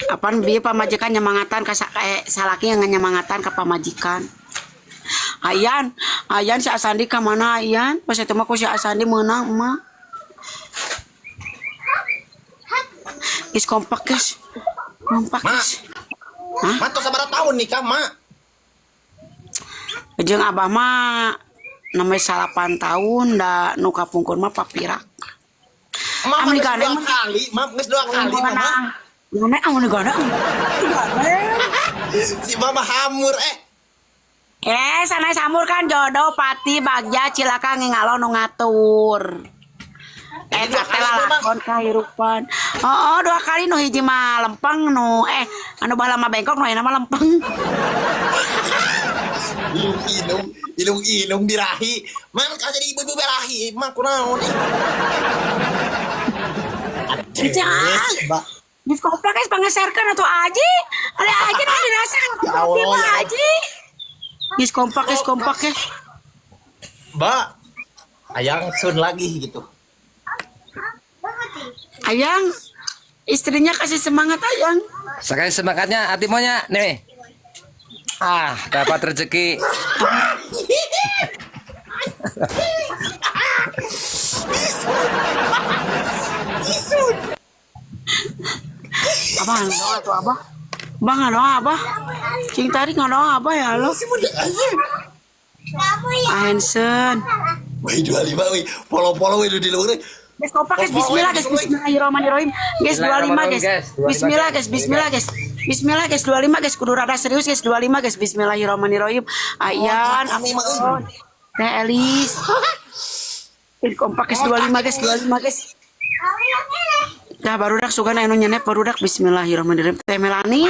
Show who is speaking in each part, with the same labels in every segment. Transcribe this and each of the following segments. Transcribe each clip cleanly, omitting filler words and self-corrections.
Speaker 1: Apan bieu pamajikan nyemangatan ka salaki yang nyemangatan ka pamajikan. Ayan, ayan si Asandi ka mana ayan? Pas eta mah ku si Asandi meunang emak. Geus kompak guys. Kompak
Speaker 2: Mak.
Speaker 1: guys. Hah?
Speaker 2: Mak tos sabaraha tahun nikah, Mak?
Speaker 1: Jeung abah mah namanya 9 tahun da nu kapungkur mah papirak.
Speaker 2: Mak
Speaker 1: Amun
Speaker 2: geus
Speaker 1: digandeng
Speaker 2: dua
Speaker 1: mah.
Speaker 2: kali, Mak geus dua kali, Mama.
Speaker 1: Mana amun digandeng?
Speaker 2: Si Mama hamur eh.
Speaker 1: Eh, sana samur kan jodoh pati bagja cilaka ngingalo nu ngatur.
Speaker 2: Jadi
Speaker 1: Eta
Speaker 2: dua
Speaker 1: teh
Speaker 2: kali itu, Mak.
Speaker 1: lalakon kahirupan. Oh, dua kali nu hiji mah lempeng nu anu baheula mah bengkok nu ayeuna mah lempeng.
Speaker 2: Ilung ilung ilung ilung birahi. Man kalau jadi ibu-ibu birahi, mak kunaon ih.
Speaker 1: Jangan.
Speaker 2: Mbak.
Speaker 1: Geus komplek geus pangeserkeun atuh Aji. Ada Aji nu dirasa
Speaker 2: Ya Allah, ya Allah.
Speaker 1: Aji. Geus kompak geus kompak ya.
Speaker 2: Mbak. Ayang sun lagi gitu.
Speaker 1: Ayang, istrinya kasih semangat Ayang.
Speaker 3: Sekali semangatnya Atimonya nih. Ah, dapat rezeki.
Speaker 1: Abah ngadoa tuh abah. Abah ngadoa abah. Cing tarik ngadoa abah ya Allah.
Speaker 2: Si budak aja.
Speaker 1: Hansen.
Speaker 2: Wih 25 wih. Polo-polo wih di luar.
Speaker 1: Guys, kompak guys, bismillah guys, bismillahirrahmanirrahim. Guys, 25 guys. Bismillah guys, bismillah guys. Bismillah guys, 25 guys, kudu rada serius guys, 25 guys, bismillahirrahmanirrahim. Ayan, ampun. Teh Elis. Ih, kompak guys, 25 guys, 25 guys. Dah barudak sugan anu nyenep barudak bismillahirrahmanirrahim. Teh Melani.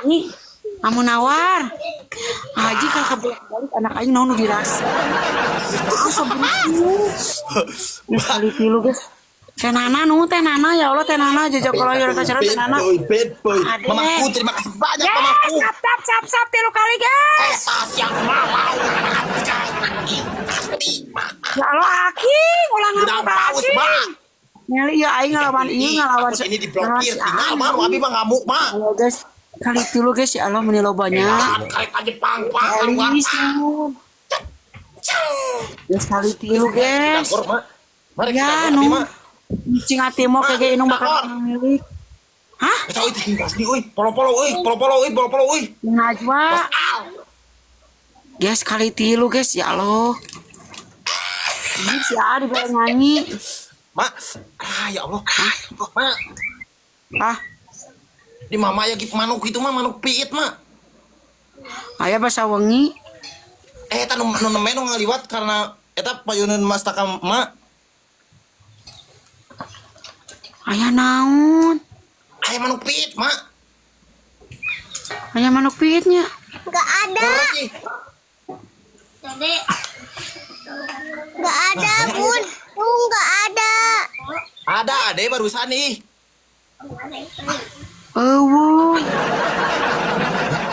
Speaker 1: Nih, amun nawar. Haji kalau kebolak-balik anak aing naon nu dirasa. Asa begitu. Geus kali tilu guys. Teh Nana nu teh Nana ya Allah teh Nana jajakallahu khairan katsiran teh Nana.
Speaker 2: Bad boy, bad boy.
Speaker 1: Ade.
Speaker 2: Mamaku terima kasih banyak
Speaker 1: Yes,
Speaker 2: mamaku.
Speaker 1: tap tap sap sap tilu kali guys.
Speaker 2: Eta siang malau.
Speaker 1: Ya Allah aki ulang
Speaker 2: Udah
Speaker 1: apa
Speaker 2: paus,
Speaker 1: aki.
Speaker 2: Mak.
Speaker 1: Nyali ya aing ngelawan ieu ngelawan
Speaker 2: Takut ini diblokir
Speaker 1: ngelawan si
Speaker 2: tinggal
Speaker 1: Aing.
Speaker 2: mah abi mah ngamuk mah.
Speaker 1: Ya guys, kali tilu guys ya Allah meni lobanya.
Speaker 2: Kareta Jepang pak keluar
Speaker 1: Elis
Speaker 2: pak.
Speaker 1: nun. Guys kali tilu guys.
Speaker 2: Dagor mak. Mari kita
Speaker 1: Ya
Speaker 2: dagor abi
Speaker 1: nu.
Speaker 2: mah.
Speaker 1: Cing ati mo kege inung bakal
Speaker 2: Dagor.
Speaker 1: milik. Hah?
Speaker 2: Eta euy cing asli euy, polo-polo euy, polo-polo euy, polo-polo euy.
Speaker 1: Najwa. Guys kali tilu guys ya Allah. Ini si Adi pengen nyanyi.
Speaker 2: Mak, ah ya Allah. Mak,
Speaker 1: Ah,
Speaker 2: di mama ya gitu manuk itu mah manuk piit mak.
Speaker 1: aya basa wengi.
Speaker 2: Eh eta nu nu neme nu ngaliwat karena eta payuneun mas taka mak.
Speaker 1: Aya naon?
Speaker 2: Aya manuk piit mak.
Speaker 1: Aya manuk piitnya.
Speaker 4: Nggak ada.
Speaker 2: Leres sih.
Speaker 4: Nggak ada, Bun. Tuh nggak ada.
Speaker 2: Ada ade barusan nih.
Speaker 1: Eueuh.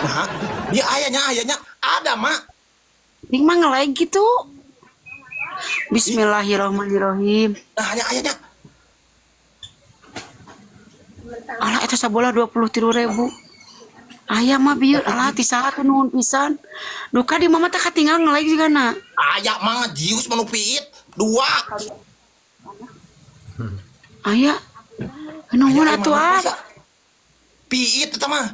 Speaker 2: Nah, dia ayahnya ayahnya ada mak.
Speaker 1: Ini mah ngelag gitu. Bismillahirrahmanirrahim.
Speaker 2: Nah, hanya ayahnya.
Speaker 1: Alah eta sabola 23.000. Aya mah bieu alah ti saha tuh nuhun pisan. Duka di mama teh katinggal ngelag juga na.
Speaker 2: Aya mah jius manuk piit dua.
Speaker 1: Aya. Nuhun
Speaker 2: Aya,
Speaker 1: atuh
Speaker 2: manuk
Speaker 1: ah.
Speaker 2: masa. Piit eta mah.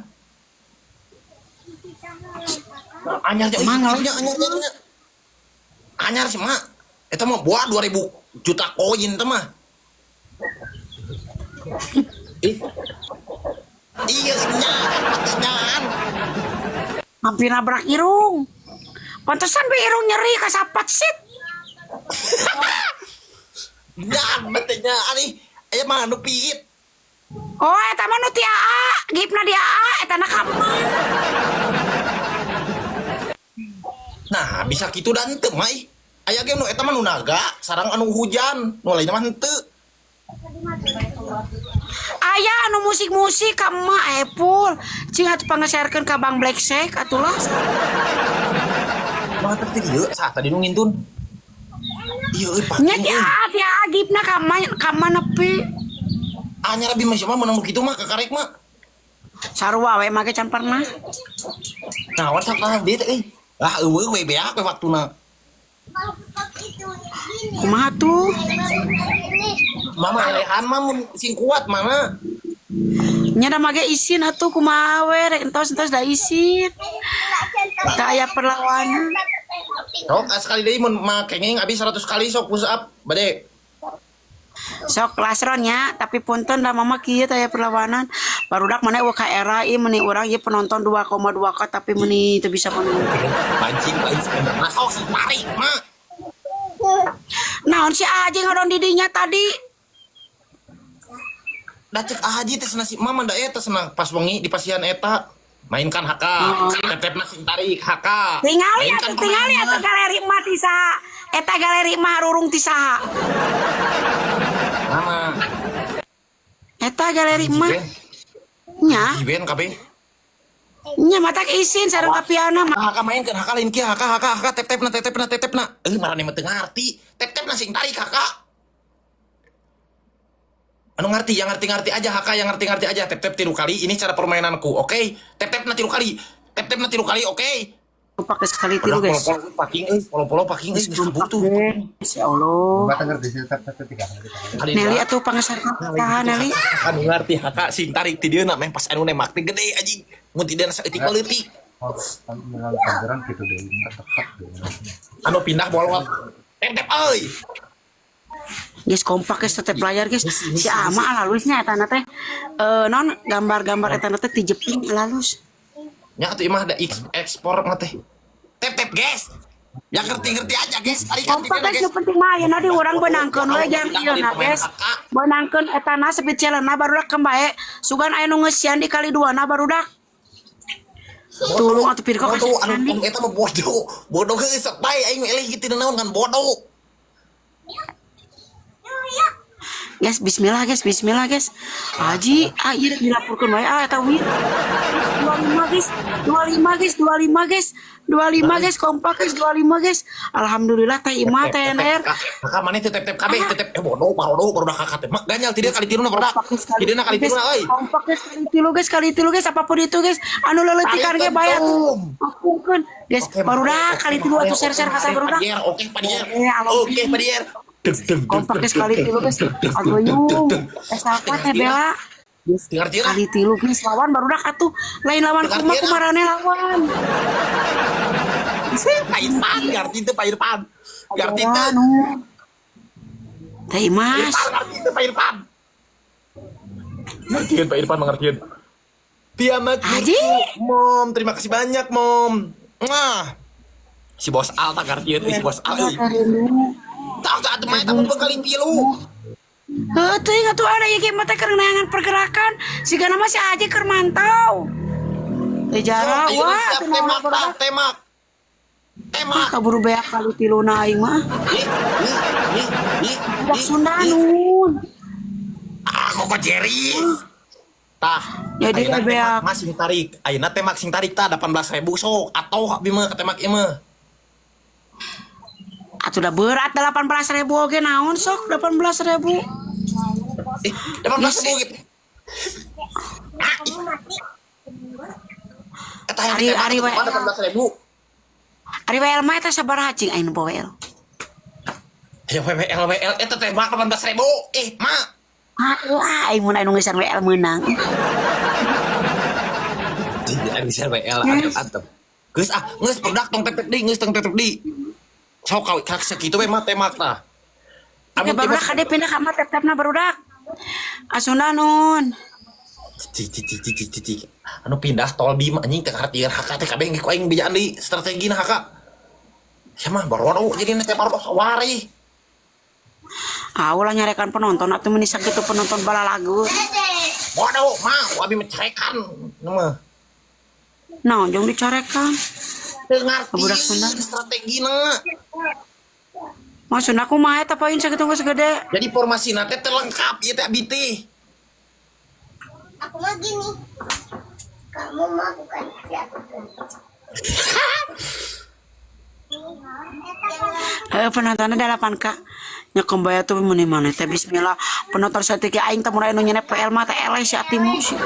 Speaker 2: Nah, anyar euy,
Speaker 1: Mang,
Speaker 2: anyar anyar anyar. Anyar sih mak. Eta mah buat 2000 juta koin eta mah. Ih. Iya, nyaan, nyaan.
Speaker 1: Hampir nabrak irung. Pantesan be irung nyeri kasapat sit.
Speaker 2: Nyaan, betul nyaan ih. Aya mah nu piit.
Speaker 1: Oh, eta mah nu ti AA, gipna di AA eta na ka emak.
Speaker 2: Nah, bisa kitu dan henteu mah ih. Aya ge nu eta mah nu naga, sarang anu hujan, nu lainna mah henteu.
Speaker 1: Aya anu musik-musik ka emak Epul. Cing atuh pangeserkeun ka Bang Black Shake atuh lah.
Speaker 2: Mah teh ieu sah tadi nu ngintun. Ieu euy
Speaker 1: Nya
Speaker 2: pating
Speaker 1: ti
Speaker 2: euy.
Speaker 1: AA, ti AA gipna ka emak ka emak nepi.
Speaker 2: Anyar abi mah siapa menang kitu mah kakarek mah.
Speaker 1: Sarua we make can pernah.
Speaker 2: Naon sok nah dia teh euy. Lah eueuh we beak we waktuna.
Speaker 1: Kumaha tuh?
Speaker 2: Mama elehan mah mun sing kuat mana.
Speaker 1: Nya da make isin atuh kumaha we rek entos-entos da isin. Teu aya perlawanan.
Speaker 2: Sok ah, sekali deui mun mah kenging abi 100 kali sok push up bade.
Speaker 1: Sok lasron nya, tapi punten da mama kieu teh aya perlawanan. Barudak mana eueuh ka era ieu meuni urang ieu penonton 2,2K tapi meuni teu bisa menang.
Speaker 2: Pancing pancing masuk sing tarik mah.
Speaker 1: Naon si Aji ngodon di dinya tadi?
Speaker 2: Da cek Aji teh cenah si mama da eta cenah pas wengi di pasihan eta mainkan haka, tetepna sing tarik haka.
Speaker 1: Tingali
Speaker 2: Mainkan
Speaker 1: atuh tingali
Speaker 2: pemain
Speaker 1: atuh
Speaker 2: mah.
Speaker 1: galeri emak ti saha. Eta galeri emak rurung ti saha.
Speaker 2: Mama.
Speaker 1: Eta galeri emak. Nya,
Speaker 2: Jiben kabeh.
Speaker 1: nya matak isin sareng kapiana mah.
Speaker 2: Haka mainkan haka lain kieu haka haka haka tep tepna tep tepna tep tepna. Eh marane mah teu ngarti. Tep tepna sing tarik haka. Anu ngerti, yang ngerti-ngerti aja haka, yang ngerti-ngerti aja tep tep tilu kali. Ini cara permainanku, oke? Tep tepna tilu kali. Tep tepna tilu kali, oke?
Speaker 1: Pakai sekali tilu
Speaker 2: Udah
Speaker 1: guys.
Speaker 2: polo-polo paking euy, polo-polo paking euy geus kabur tuh.
Speaker 1: Guys, ya Allah.
Speaker 3: Bapak ngerti sih tetap tetap tiga kali.
Speaker 2: Kali
Speaker 1: Nelly
Speaker 2: dua.
Speaker 1: atuh pangesarna tahan Nelly.
Speaker 2: Anu ngerti haka sing tarik ti dieu na meh pas anu nembak teh gede anjing. Mun ti dieu saeutik mah leutik.
Speaker 3: Oh, kan pelajaran gitu deh, tetap deh.
Speaker 2: Anu pindah bolot. Tep tep euy.
Speaker 1: Guys kompak guys tetep layar guys. Si Ama alalusnya eta na teh eh non gambar-gambar eta na teh ti Jepang alalus.
Speaker 2: Nya atuh imah da ekspor mah teh. Tep tep guys. Yang ngerti-ngerti aja guys, tarikan
Speaker 1: Kompak guys, nu penting mah ayeuna di urang beunangkeun we jang ieu na guys. Beunangkeun eta na speed challenge na barudak kembae. Sugan aya nu ngeusian di kali dua na barudak. Tulung atuh pirko
Speaker 2: Bodoh,
Speaker 1: kasih
Speaker 2: anu eta mah bodoh. Bodoh geus sok bae aing eleh kitu naon kan bodoh.
Speaker 1: Guys, bismillah guys, bismillah guys. Haji, ah ieu rek dilaporkeun wae ah eta win. 25 guys, 25 guys, 25 guys. 25 guys, kompak guys, 25 guys. Alhamdulillah teh Ima TNR.
Speaker 2: Kakak mana teh tep tep kabeh teh tep eh bodoh barodo barudak kakak teh. Mak ganyal ti dieu kali tiruna barudak.
Speaker 1: Kompak guys,
Speaker 2: Ti dieu kali
Speaker 1: guys.
Speaker 2: tiruna euy.
Speaker 1: Kompak guys, kali tilu guys, kali tilu guys, apapun itu guys. Anu leuleutikan ge bae atuh. Ampungkeun. Guys, barudak kali tilu atuh share-share ka barudak.
Speaker 2: Oke, Padier.
Speaker 1: Oke, alhamdulillah.
Speaker 2: Oke, Padier. Deg deg deg.
Speaker 1: Kompak guys kali tilu guys. Agoyung. Eh siapa teh Bella? Guys,
Speaker 2: Dengar tira.
Speaker 1: kali tilu guys lawan barudak atuh. Lain lawan
Speaker 2: Dengar
Speaker 1: kumaha
Speaker 2: tira.
Speaker 1: kumarane lawan.
Speaker 2: Pak Irfan, ngerti teu Pak Irfan. Ngerti teu.
Speaker 1: Anu. Teh Imas.
Speaker 2: Irfan, ngerti teu Pak Irfan. Ngertiin Pak Irfan mengertiin. Tiamat
Speaker 1: Haji.
Speaker 2: Mom, terima kasih banyak, Mom. Mwah. Si bos Al tak ngertiin, si bos Al. Euy. Tak tak atuh mah eta mun kali tilu.
Speaker 1: Heuh teuing atuh ada ieu ge mah teh keur neangan pergerakan. Sigana mah si Aji keur mantau. Teh jara
Speaker 2: Ayeuna
Speaker 1: wah
Speaker 2: siap
Speaker 1: atuh
Speaker 2: tembak
Speaker 1: naon
Speaker 2: tah, tembak. Tembak.
Speaker 1: Ah kaburu beak kali tiluna aing mah.
Speaker 2: Ih, ih, ih, ih,
Speaker 1: Budak
Speaker 2: ih,
Speaker 1: Sunda
Speaker 2: ih.
Speaker 1: nun.
Speaker 2: Ah, kok Jerry. Tah,
Speaker 1: Jadi
Speaker 2: ayeuna
Speaker 1: beak.
Speaker 2: tembak mah sing tarik. Ayeuna tembak sing tarik tah 18.000 sok atau abi mah ketemak ieu mah.
Speaker 1: Atuh da berat 18.000 oge naon sok 18.000.
Speaker 2: Eh, 18.000 gitu. Ah, ih. Eta yang
Speaker 1: Ari-
Speaker 2: ditembak
Speaker 1: Ari
Speaker 2: atuh
Speaker 1: we.
Speaker 2: 18.000.
Speaker 1: Ari WL mah eta sabaraha cing aing nu WL.
Speaker 2: Ayo WL WL eta tembak 18.000. Eh, mak.
Speaker 1: Ah, wah, aing mun aya nu ngeusan WL meunang.
Speaker 2: Tidak bisa WL antep antep. Geus ah, geus produk tong tep di, geus tong tep di. Sok kau kak sakitu we mah tembak tah.
Speaker 1: Oke,
Speaker 2: Amun
Speaker 1: barudak kade pindah ka mah tep-tepna barudak. Asuna nun.
Speaker 2: Cik cik cik cik cik cik. Anu pindah tol bim anjing teh ngarti haka teh kabeh ku aing bejaan deui strategina haka. Sia mah barodo jadi teh barodo sawari.
Speaker 1: Ah, ulah nyarekan penonton atuh meuni sakitu penonton balalagu.
Speaker 2: Bodoh mah abi mah carekan mah.
Speaker 1: Naon jong dicarekan.
Speaker 2: Teu ngarti
Speaker 1: Budak Sunda.
Speaker 2: strategina.
Speaker 1: Maksudna kumaha eta poin sakitu geus gede.
Speaker 2: Jadi formasina teh teu lengkap ieu teh abi teh.
Speaker 4: Aku mah gini. Kamu mah bukan siapa.
Speaker 1: Eh penontonnya 8K. Nya kembaya tuh meuni mana teh bismillah. Penonton saeutik aing teh mun aya nu nyenep PL mah teh eleh si atimu si.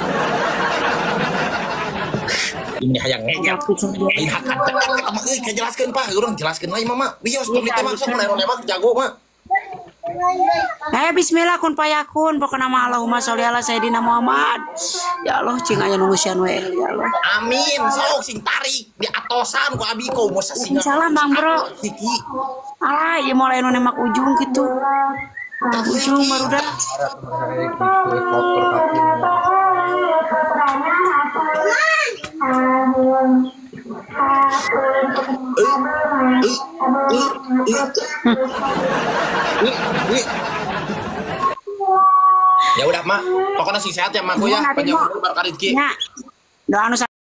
Speaker 2: Ini hayang ngegel. Lain hakan dekat eta mah euy, kajelaskeun Pak, urang jelaskeun lain mama. Wios pamit teh maksud mun anu nembak jago mah.
Speaker 1: Eh bismillah kun payakun pokokna mah Allahumma sholli ala sayidina Muhammad. Ya Allah cing aya nu ngeusian we ya Allah.
Speaker 2: Amin, sok sing tarik di atosan ku abi ku masa sing.
Speaker 1: Salah Bang Bro.
Speaker 2: Siki.
Speaker 1: Alah, ieu mulai nu nembak ujung gitu. Ujung barudak.
Speaker 3: Ada teman saya kayak gitu, kotor kakinya.
Speaker 2: Eh, eh, eh, eh. Eh, eh. Ya udah, Mak. Pokoknya sing sehat ya, Mak ya.
Speaker 1: Nuhun,
Speaker 2: Panjang
Speaker 1: Mak.
Speaker 2: umur barokah rezeki.
Speaker 1: Nya. Doa nu